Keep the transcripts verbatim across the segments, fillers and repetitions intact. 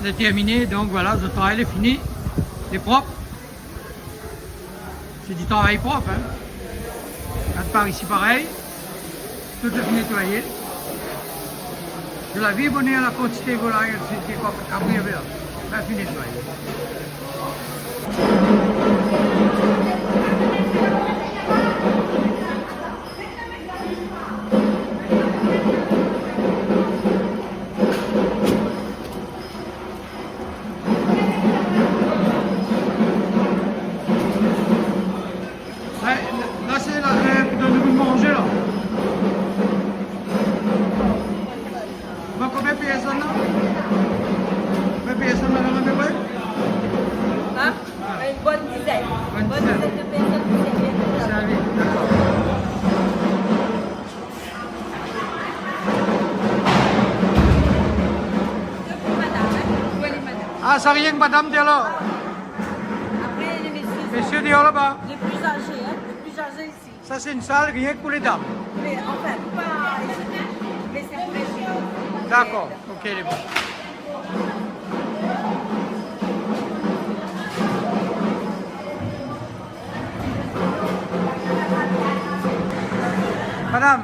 Sé terminé, donk voilà, zot travay lé fini, lé prop. Sé di travay prop, in. Gard par isi parèy, tout lé fine nétoiyé. Zot la vi bonèr la kantité volay, kantité kok, apré, la fine nétoiyé. Ouais, la, sé la, euh, pou donn anou manzé, la. Bon, konbien pèrsone, la ? Konbien pèrsone, madam, a pé pré ? Hein ? Une bonne dizaine. Bonne dizaine. Bonne dizaine de personnes qui servent. Servi, dakor. Deux pour madame, hein ? Pour les madames. Ah, sa rienk madam, di alor. Après, les messieurs sont... Mésyé, di alor laba. Les plus âgés, hein ? Les plus âgés ici. Sa, sé in sal rienk pou lé dam. Mais enfin, pas ici. Mais c'est pour les... Dakor, OK, lé bon. Madam,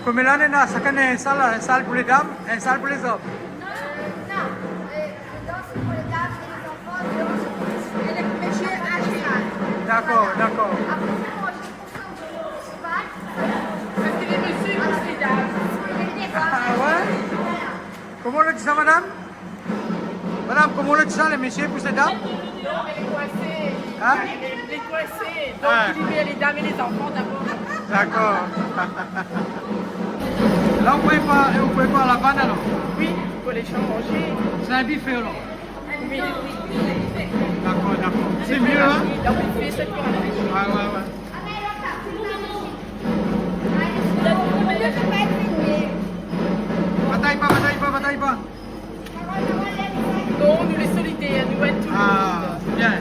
konm la néna, shakinn néna in sal, in sal pou lé dam, in sal pou lé zom. Non, euh, dedans, c'est pour les dames et les enfants, dehors, c'est pour les messieurs âgés. Dakor, dakor. Après, c'est pour les... Parce que les messieurs, c'est les dames. Ah ouais ? Koman ou la di sa, madam ? Madam, koman ou la di sa, lé mésyé pou lé dam ? Non, mais les coincés. Hein ? Les coincés. Donc, ah, il y met les dames et les enfants d'abord. Dakor. La, ou prépar, ou prépar la vann, alor ? Oui, pour les gens manger. Sé in bifé, alor ? Oui. Dakor, dakor. Sé myé, in ? La, on fait cette... Ouais, ouais, ouais. Batay pa, batay pa, batay pa. Non, nou lé solidèr, nou èd tout le monde. Ah, bien.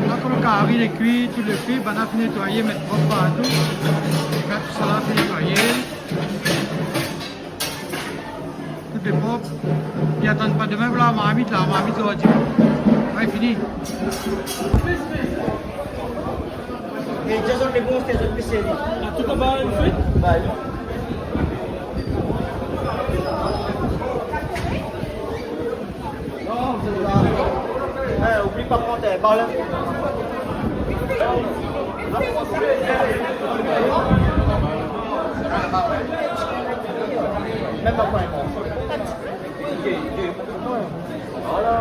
La, kan lo kari lé kui, tout lé kui, banna la fine nétoiyé, mèt prop partou. Gard, tout sa la fine nétoiyé. Tout lé prop. I atann pa domin pou la marmit, la marmit zordi. Ouais, fini. É Jason, lé bon, sé zot pé sèrvi. Ah, tout anba in fri ? Ba, non. Eh, oubli pa pran, eh, ba la. Mèm pa pran. Voilà.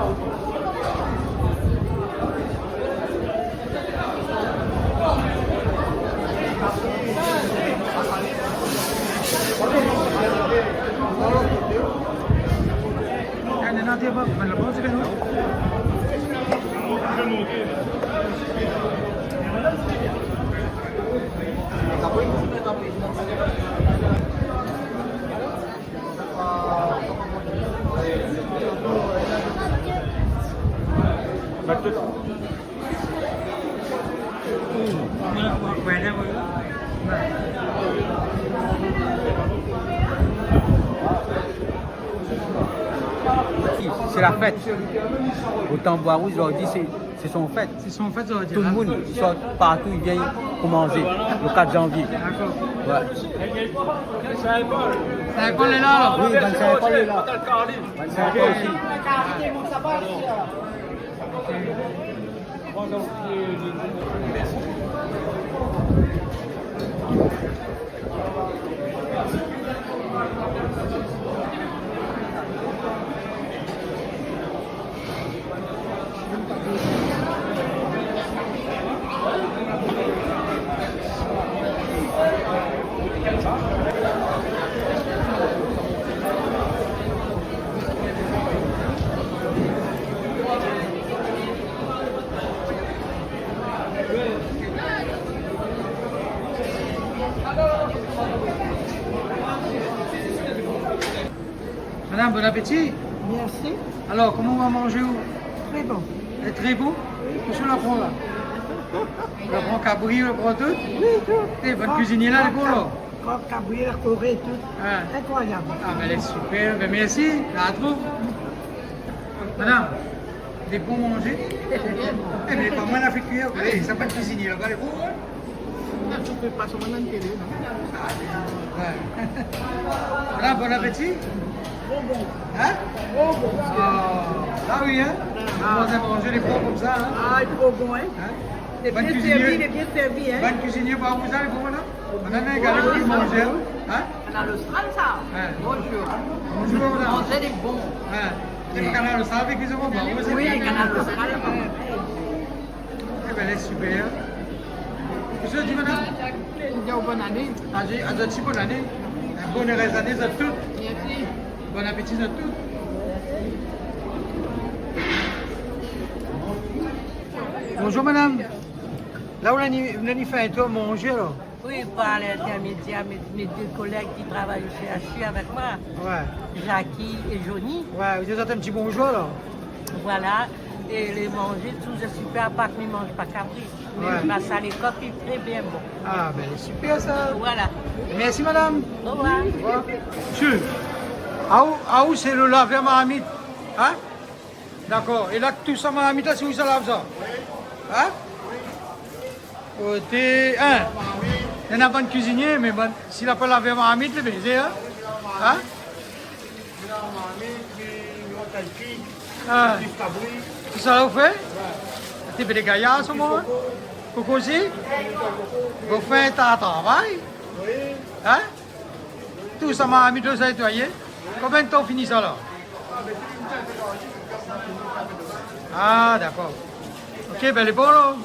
Sé la fèt. Otan Bwa Rouj, zordi, sé, sé son fèt. Sé son fèt, zordi, tout le moun i sort partou, i vien pou manzé, le quatre janvier. Dakor. Ouais. Saint-Paul lé la, alor ? Oui, bann Saint-Paul lé la. Bann Saint-Paul osi. Madam, bon apéti. Mèrsi. Alor, koman ou va manzé ou ? Tré bon. Lé tré bon ? Wi. Kosa ou la pran la ? Ou la pran kabri, ou la pran tout ? Wi, tout. É, bann kuizinié la, lé bon la ? Kok, kabri, la koré, tout. A. Inkroiyab. A bin, lé sipèr. Bin, mèrsi. A, trouv. Madam, dé bon manzé. Lé bien bon. É bin, pa moin la fé kui. É, sa bann kuizinié la, lé bon, in ? Non, ou pé pa sou mon télé, non ? A, wé. Voilà, bon apéti. Tro bon. In ? Tro bon. A, a wi, in ? A. Koman sa manzé lé bon konmsa, in ? A, lé tro bon, in ? In ? Lé bien sèrvi, lé bien sèrvi, in ? Bann kuizinié par ousa, lé bon, la ? Bann kuizinié par ousa, lé bon, la ? Bann kuizinié par ousa, lé bon, la ? In ? Kanal Austral, sa ? Wé. Kanal Austral, lé bon. Kanal Austral, lé bon. Wi, Kanal Austral, lé bon. É bin, lé sipèr. Kosa ou di, madam ? Mi di aou bon ané. A, mi di aou osi bon ané. In bon érèz ané, zot tout. Mèrsi. Bon apéti, zot tout. Bonzour, madam. La, ou la ni, ou la ni fé in tour manzé, alor ? Wi, par lintèrmédièr mé, mé dé kolèg ki travay o C H U avèk moin, wé, Jackie é Johnny. Wé, ou di azot in ti bonzour, alor. Voilà. É lé manzé, tout lé sipèr, apar ke mi manz pa kabri. Mé, wé, gras a lé kok, lé tré bien bon. A bin, sipèr sa. Voilà. Mèrsi, madam. Au revoir. Au revoir. Mésyé, aou, aou sé lo lavèr marmit, in ? Dakor. É la, tout sa marmit la, sé ou sa lav sa ? In ? Koté, in ? Néna bann kuizinié, mé bann, si la pa lav marmit, lé bézé, in ? In ? A. Kisa ou fé ? Té fé dé gayar, soman, in ? Koko osi ? Ou fé in ta travay ? In ? Tout sa marmit la, sa nétoiyé ? Konbien d'tan ou fini sa la ? A, dakor. Oké, bin, lé bon, la.